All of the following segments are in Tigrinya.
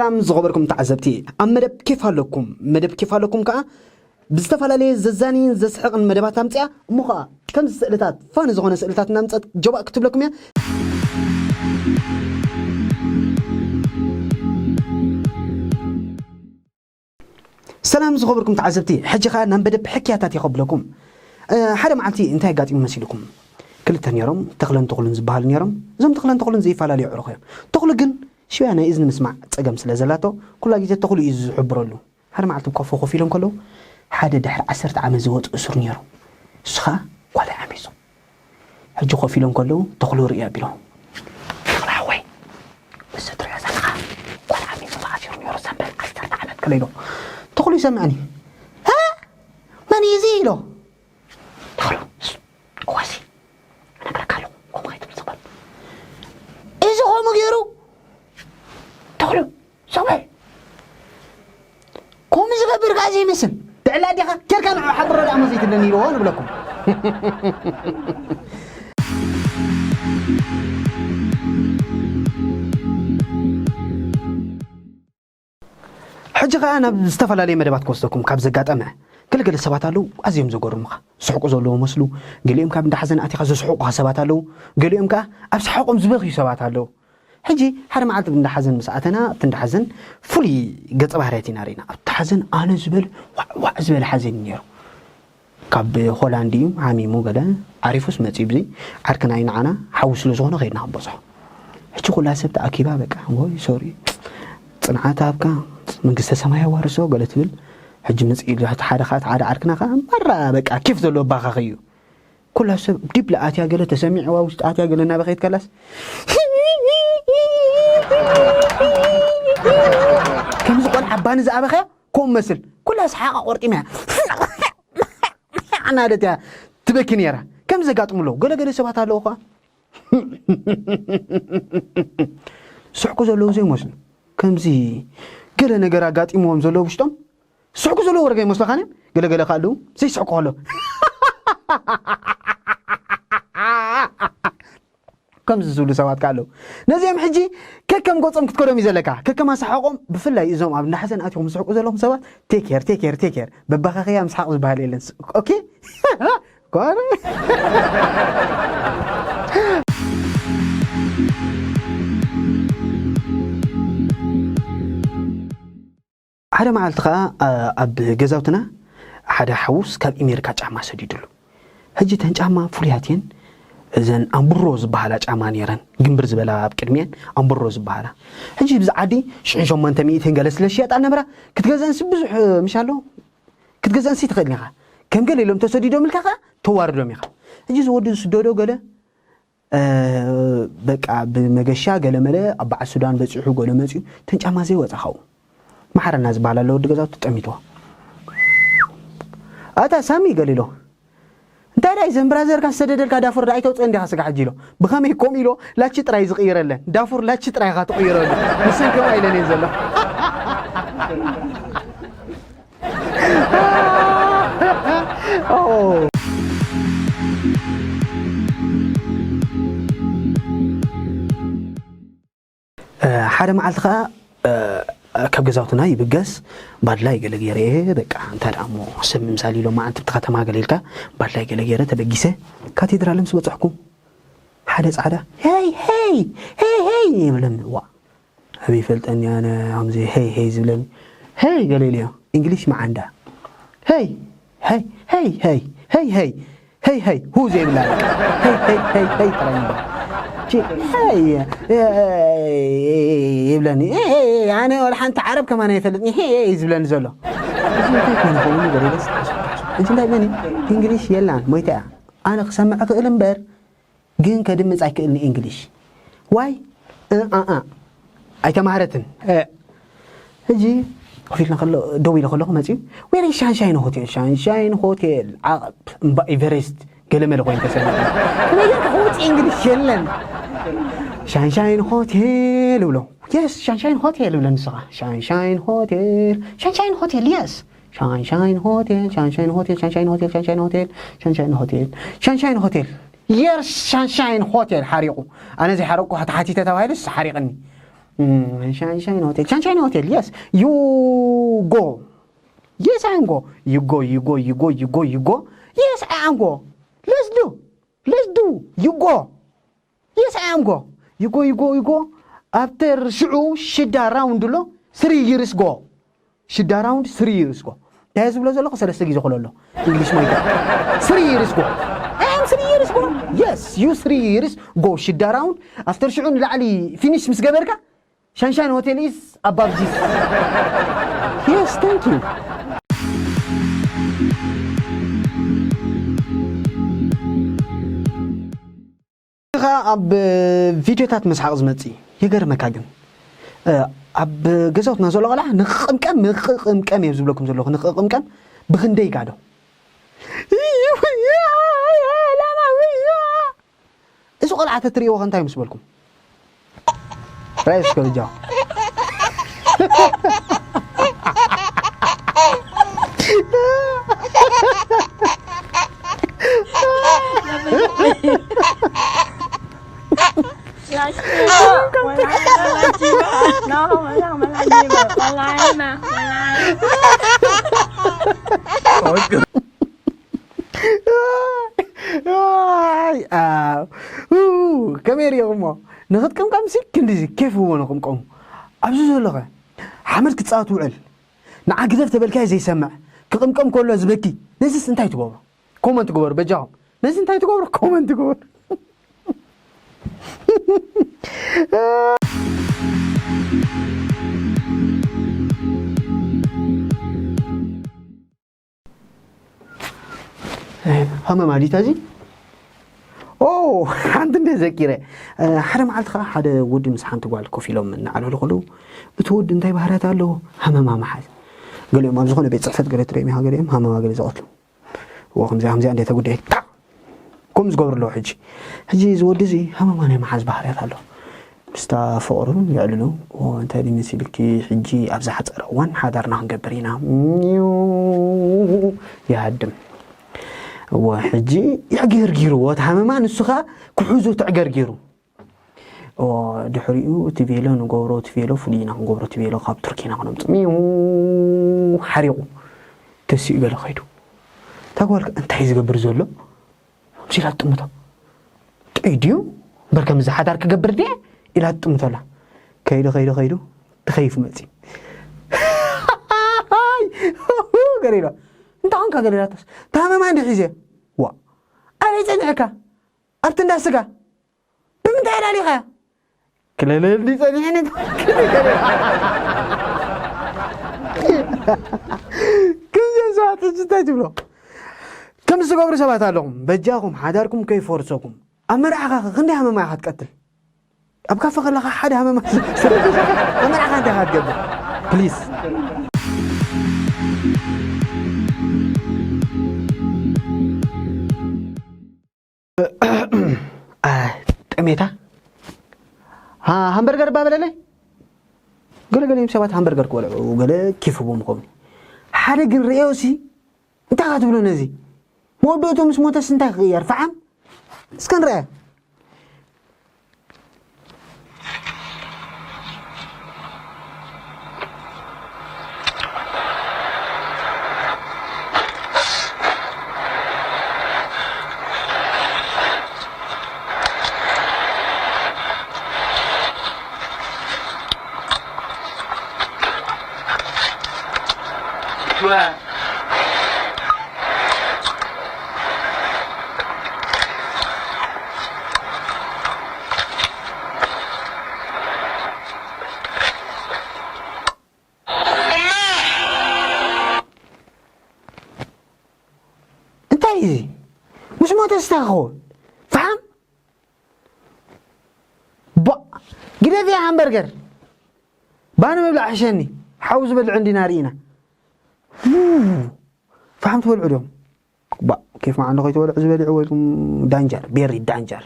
ሰላም ዝኸበርኩም ተዓዘብቲ፣ ኣብ መደብ ኬፍ ኣለኩም። መደብ ኬፍ ኣለኩም ከኣ ብዝተፈላለየ ዘዛንይን ዘስሕቕን መደባት ኣምጽኣ፣ እሞ ኸኣ ከምዚ ስእልታት፣ ፋኒ ዝኾነ ስእልታት እናምጸት ጀባእ ክትብለኩም እያ። ሰላም ዝኸበርኩም ተዓዘብቲ፣ ሕጂ ኸኣ ናብ መደብ ሕክያታት እየ ከብለኩም። እ፣ ሓደ መዓልቲ እንታይ ኣጋጢሙ መሲልኩም? ክልተ ነይሮም፣ ተኽለን ተኽሉን ዝበሃሉ ነይሮም። እዞም ተኽለን ተኽሉን ዘይፈላለዩ ኣዕሩኽ እዮም። ተኽሉ ግን ሽውያ ናይ እዝኒ ምስማዕ ጸገም ስለ ዘላቶ፣ ኩላ ግዜ ተኽሉ እዩ ዝሕብረሉ። ሓደ መዓልቲ ኣብ ካፎ ኮፍ ኢሎም ከለዉ፣ ሓደ ድሕሪ ዓሰርተ ዓመት ዝወጽእ እሱር ነይሩ። ንሱ ኸኣ ጓል ዓሚጹ። ሕጂ ኮፍ ኢሎም ከለዉ ተኽሉ ርእዩ ኣቢሎም፣ "ተኽለ ሓወይ፣ እዚ ትሪኦ ዘለኻ ጓል ዓሚጹ ተኣሲሩ ነይሩ ሰንበት ዓሰርተ ዓመት" ከለ ኢሎ። ተኽሉ ይሰምዐኒ። "እ? መን እዩ እዚ?" ኢሎ። ተኽሉ፣ "እዋሲ፣ እነግረካ ኣለኹ፣ ከምኡ ከይትብል ዝኽእል። እዚ ከምኡ ገይሩ?" ተኽሉ፣ "ሰብኣይ፣ ከምኡ ዝገብር ከኣ ዘይመስል። ጥዕላ ዲኻ? ኬድካ ንዑ ሓብሮ ደኣ መዘይ ትደኒ ኢልዎ ንብለኩም." ሕጂ ኸኣ ናብ ዝተፈላለየ መደባት ክወስደኩም ካብ ዘጋጠመ፣ ገለገለ ሰባት ኣለዉ ኣዝዮም ዘገርሙኻ። ዝስሕቁ ዘለዉ መስሉ፣ ገሊኦም ካብ እንዳ ሓዘን ኣቲኻ ዘስሕቁኻ ሰባት ኣለዉ፣ ገሊኦም ከኣ ኣብ ሰሓቖም ዝበኽዩ ሰባት ኣለዉ። ሕጂ ሓደ መዓልቲ ኣብ እንዳ ሓዘን ምስ ኣተና፣ ኣብቲ እንዳ ሓዘን ፍሉይ ገጸ ባህርያት ኢና ርኢና። ኣብቲ ሓዘን ኣነ ዝበል ዋዕ ዋዕ ዝበለ ሓዘን እዩ ነይሩ። ካብ ሆላንድ እዩ፣ ሓሚሙ ገለ፣ ዓሪፉስ መጺኡ ብዚ ዓርክና እዩ ንዓና፣ ሓዉ ስለ ዝኾነ ከይድና ክንበጽሖ። ሕጂ ኩላ ሰብ ተኣኪባ በቃ፣ ወይ ሶሪ፣ ጽንዓት ሃብካ፣ መንግስተ ሰማይ ኣዋርሶ ገለ ትብል። ሕጂ መጺኡ ኢሉ፣ እቲ ሓደ ኸኣ፣ እቲ ሓደ ዓርክና ኸኣ ማራ በቃ ኬፍ ዘለዎ ኣባኻኺ እዩ። ኩላ ሰብ ዲብላ ኣትያ ገለ ተሰሚዕዋ፣ ውሽጢ ኣትያ ገለ እናበኸየት ከላስ፣ ከምዚ ቆልዓ ባኒ ዝኣበኸያ ከምኡ መስል። ኩላ ሰሓቓ ቆርጢማ እያ። እናለት እያ ትበኪ ነይራ። ከምዚ ዘጋጥሙ ኣለዉ። ገለገለ ሰባት ኣለዉ ኸኣ። ዝስሕቁ ዘለዉ ዘይመስሉ። ከምዚ ገለ ነገር ኣጋጢምዎም ዘሎ ውሽጦም። ዝስሕቁ ዘለዉ ወረገ ይመስሉኻን እዮም። ገለገለ ከኣ ኣለዉ ዘይስሕቁ ከለዉ። ከምዚ ዝብሉ ሰባት ከኣ ኣለዉ። ነዚኦም ሕጂ ከከም ገጾም ክትከዶም እዩ ዘለካ። ከከም ኣሰሓቖም፣ ብፍላይ እዞም ኣብ እንዳ ሓዘን ኣትኹም ዝስሕቁ ዘለኹም ሰባት፣ ቴክ ኬር፣ ቴክ ኬር፣ ቴክ ኬር። በባኻኽያ ምስሓቕ ዝበሃል የለን። ኦኬ? ጓረ። ሓደ መዓልቲ ኸኣ፣ ኣ-፣ ኣብ ገዛውትና ሓደ ሓውስ ካብ ኤሜሪካ ጫማ ሰዲዱሉ። ሕጂ እተን ጫማ ፍሉያት እየን። እዘን ኣምቡሮ ዝበሃላ ጫማ ነይረን፣ ግንብር ዝበላ ኣብ ቅድሚኤን ኣምቡሮ ዝበሃላ። ሕጂ ብዚ ዓዲ ሽሕን ሸሞንተ ሚእትን ገለ ስለ ዝሽየጣ ነበራ፣ ክትገዝአንሲ ብዙሕ፣ ምሽ ኣሎ፣ ክትገዝአንሲ ትኽእል ኢኻ። ከም ገለ ኢሎም ተሰዲዶምልካ ኸኣ ተዋርዶም ኢኻ። ሕጂ እዚ ወዲ ዝስደዶ ገለ እ፣ በቃ ብመገሻ ገለመለ ኣብ በዓል ሱዳን በጺሑ፣ ገለ መጺኡ፣ እተን ጫማ ዘይወጻ ካብኡ። መሓረና ዝበሃል ኣሎ ወዲ ገዛውቲ ጠሚትዎ። ኣታ ሳሚ ገለ ኢሎ፣ "እንታይ ደኣ እዘን ብራዘርካ ዝሰደደልካ ዳፉር ደኣ ኣይተውጽእን ዲኻ ስጋ ሕጂ?" ኢሎ። ብኸመይ ከምኡ ኢሎ? ላቺ ጥራይ ዝቕይረለን። ዳፉር ላቺ ጥራይ ኢኻ ትቕይረሉ። ንሰን ከምኡ ኢለን እየን ዘሎ። እ፣ ሓደ መዓልቲ ኸኣ፣ እ፣ ካብ ገዛውትና ይብገስ፣ ባድላይ ገለ ገይረ እየ፣ በቃ፣ እንታይ ደኣ እሞ፣ ሰብ ምምሳል ኢሎም መዓልቲ ኣብቲ ከተማ ገለ ኢልካ፣ ባድላይ ገለ ገይረ ተበጊሰ፣ ካቴድራል ምስ በጻሕኩ፣ ሓደ ጻዕዳ፣ "ሄይ፣ ሄይ፣ ሄይ፣ ሄይ" ይብለኒ። ዋእ፣ ኣበይ ይፈልጠኒ ኣነ ከምዚ ሄይ ሄይ ዝብለኒ? ሄይ ገለ ኢለዮ። እንግሊሽ መዓንዳ። ሄይ፣ ሄይ፣ ሄይ፣ ሄይ፣ ሄይ፣ ሄይ፣ ሄይ፣ ሄይ፣ ሁ ዘይብላ በቃ። ሄይ፣ ሄይ፣ ሄይ፣ ሄይ ጥራይ እምበር። እቺ ሄይ፣ ሄይ፣ ይብለኒ። ሄይ፣ ሄይ፣ ሄይ፣ ኣነ ወላ ሓንቲ ዓረብ ከማን ኣይፈልጥን። ሄይ፣ ሄይ፣ ዝብለኒ ዘሎ። እዚ እንታይ ኮን ይኸውን? ገለ ኢለ ስሓስብ፣ ስሓስብ። እዚ እንታይ መን እዩ? እንግሊሽ የላን፣ ሞይታ እያ። ኣነ ክሰምዕ እኽእል እምበር፣ ግን ከድምጽ ኣይክእልን እንግሊሽ። ዋይ? እ፣ ኣ፣ ኣ። ኣይተማህረትን። እ። ሕጂ ኮፍ ኢልና ከሎ፣ ደው ኢለ ከለኹ መጺኡ፣ "Where is Sunshine Hotel? Sunshine Hotel." ዓቐብ እምባ ኤቨሬስት ገለመለ ኮይኑ ተሰሚዑ። ከመይ ጌርካ ክወጽእ እንግሊሽ የለን። "ሻንሻይን ሆቴል" እብሎ። "Yes, ሻንሻይን ሆቴል" እብለኒ ንስኻ። "ሻንሻይን ሆቴል፣ ሻንሻይን ሆቴል፣ yes." ሻንሻይን ሆቴል፣ ሻንሻይን ሆቴል፣ ሻንሻይን ሆቴል፣ ሻንሻይን ሆቴል፣ ሻንሻይን ሆቴል፣ ሻንሻይን ሆቴል። የርስ ሻንሻይን ሆቴል ሓሪቑ። ኣነ ዘይሓረቕኩ ተሓቲተ ተባሂሉስ ሓሪቕኒ። Mm, Sunshine Hotel. Sunshine Hotel, yes. You go. Yes, I am go. You go, you go, you go, you go, you go. Yes, I am go. Let's do. Let's do. You go. Yes, I am go. You go, you go, you go. After ሽዑ ሽዳ round ኣሎ. Three years go. ሽዳ round three years go። እንታይ ዝብሎ ዘለኹ ሰለስተ ግዜ ክሎ ኣሎ። English my God. Three years go. I am three years go. Yes, you three years go. ሽዳ round. After ሽዑ ንላዕሊ finish ምስ ገበርካ Sunshine Hotel is above this. Yes, thank you. ኻ ኣብ ቪድዮታት መስሓቕ ዝመጽእ ይገርመካ። ግን ኣብ ገዛውትና ዘሎ ቆልዓ ንክቕምቀም ንክቕምቀም እዮም ዝብለኩም ዘለኹ። ንክቕምቀም ብክንደይ ጋዶ። እዚ ቆልዓ ተትርእይዎ ከ እንታይ ምስ በልኩም? ራእይ እስከ ብጃ። ከመይ ሪኢኹሞ? ንኽትቅምቀም ሲ ክንዲዚ ኬፍ እዎ ንቕምቀሙ። ኣብዚ ዘሎኸ ሓመድ ክጻወት ውዕል። ንዓ ግደፍ ተበልካዮ ዘይሰምዕ፣ ክቕምቀም ከሎ ዝበኪ። ነዚስ እንታይ ትገብሮ? ኮመንት ግበሩ በጃኹም። ነዚ እንታይ ትገብሩ? ኮመንት ግበሩ። ሃመማ ዲታ እዚ? ኦ፣ ሓንቲ እንደ ዘኪረ። ሓደ መዓልቲ ኸዓ ሓደ ወዲ ምስ ሓንቲ ጓል ኮፍ ኢሎም እናዕለሉ ከለዉ፣ እቲ ወዲ እንታይ ባህርያት ኣለዎ? ሃመማ ምሓዝ። ገሊኦም ኣብ ዝኾነ ቤት ጽሕፈት ገለ ትርእዮም ኢኻ፣ ገሊኦም ሃመማ ገለ ዝቐትሉ። እዎ፣ ከምዚኣ ከምዚኣ እንደ ተጉዳየ፣ ጣዕ! ከምኡ ዝገብሩ ኣለዉ ሕጂ። ሕጂ እዚ ወዲ እዚ ሃመማ ናይ ምሓዝ ባህርያት ኣለዎ። ምስታ ፍቕሩ የዕልሉ። እዎ፣ እንታይ ድዩ መሲልኪ፣ ሕጂ ኣብ ዝሓጸረ እዋን ሓዳርና ክንገብር ኢና። ሚው! ይሃድም። እዎ፣ ሕጂ የዕገርጊርዎ፣ እቲ ሃመማ ንሱ ኸኣ ክሕዞ ተዕገርጊሩ። እዎ፣ ድሕሪኡ እቲ ቬሎ ንገብሮ፣ እቲ ቬሎ ፍሉይ ኢና ክንገብሮ፣ እቲ ቬሎ ካብ ቱርኪ ኢና ክነምጽእ። ሚው ሓሪቑ ተሲኡ ገለ ኸይዱ። እታ ጓል ከ እንታይ እዩ ዝገብር ዘሎ? ከምዚ ኢላ ትጥምቶ። ጥዑይ ድዩ? እምበር ከምዚ ሓዳር ክገብር ድየ? ኢላ ትጥምቶ ኣላ። ከይዱ፣ ከይዱ፣ ከይዱ፣ ተኸይፉ መጺኡ። ገለ ኢላ። እንታይ ኾንካ ገለ ኢላቶስ? ታመማ እንዲ ሒዘ። ዋ። ኣበይ ጸኒሕካ? ኣብቲ እንዳ ስጋ። ብምንታይ ኣላሊኻያ? ክለለኒ ጸኒሕኒ። ከምዚኦም ሰባት ሕጂ እንታይ ትብሎ? ከምዚ ትገብሩ ሰባት ኣለኹም። በጃኹም ሓዳርኩም ከይፈርሰኩም። ኣብ መርዓኻ ኸ ክንደይ ሃመማ ኢኻ ትቀትል? ኣብ ካፈ ከለኻ ሓደ ሃመማ ስለ ተሸከ ኣብ መርዓኻ እንታይ ኢኻ ትገብር? ፕሊዝ። አ፣ ጠሜታ። ሃ-፣ ሃምበርገር እባ በለለይ። ገለ ገለ እዮም ሰባት ሃምበርገር ክበልዑ፣ ገለ ኬፍ ህቦም ይኸውን። ሓደ ግን ርእዮሲ፣ እንታይ ኢኻ ትብሎ ነዚ? መወዳእትኡ ምስ ሞተስ እንታይ ክቕየር? ፈዓም? እስከ ንርኣዮ። እንታይ እዚ? ምስ ሞተ ስታ ክኸውን? ፈሓም? ባ፣ ግደፍያ ሃምበርገር። ባኒ ምብላዕ ሕሸኒ። ሓው ዝበልዑ እንዲና ርኢና። ው፣ ፈሓም ትበልዑ ዲኹም? ባ፣ ኬፍ መዓንዶ ከይትበልዑ ዝበሊዑ ወይልኩም ዳንጀር፣ ቤሪ ዳንጀር።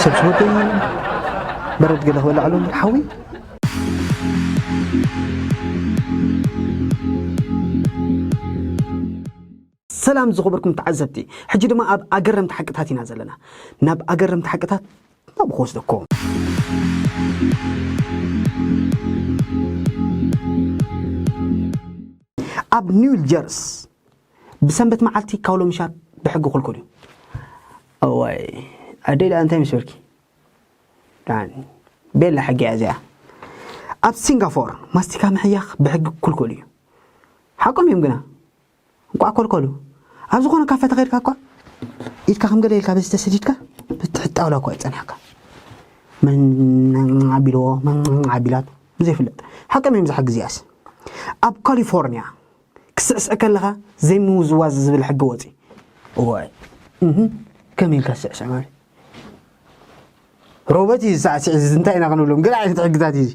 ሰብ ስወደይ በረድ ገለ ክበልዕ ኣሎ ሓዊ። ሰላም ዝኸበርኩም ተዓዘብቲ፣ ሕጂ ድማ ኣብ ኣገረምቲ ሓቅታት ኢና ዘለና። ናብ ኣገረምቲ ሓቅታት ኣብ ክወስደኩም። ኣብ ኒው ጀርስ ብሰንበት መዓልቲ ካውሎ ምሻት ብሕጊ ክልኩል እዩ። እዋይ ኣደይ ደኣ እንታይ ምስ በልኪ? ዳን ቤላ ሕጊ እያ እዚኣ። ኣብ ሲንጋፎር ማስቲካ ምሕያኽ ብሕጊ ክልኩል እዩ። ሓቆም እዮም ግና እንቋዕ ኮልኮሉ። ኣብ ዝኾነ ካፈ ተኸይድካ እኳ ኢድካ ከም ገለ ኢልካ በዚ ተሰዲድካ ብትሕት ጣውላ እኳ ይጸንሓካ። መን ኣቢልዎ መን ኣቢላት ዘይፍለጥ ሓቀም እዮም ዝሓ ግዜያስ ኣብ ካሊፎርኒያ ክስዕስዕ ከለኻ ዘይምውዝዋዝ ዝብል ሕጊ ወፂ እዋይ እህ ከመይ ኢልካ ዝስዕስዕ ማለት ሮበት እዩ ዝሳዕስዕ እዚ እንታይ ኢና ክንብሎም ገለ ዓይነት ሕግታት እዩ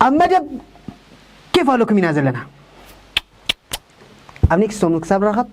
ኣብ መደብ ኬፍ ኣለኩም ኢና ዘለና ኣብ ኔክስት ሶሙን ክሳብ ረኸብ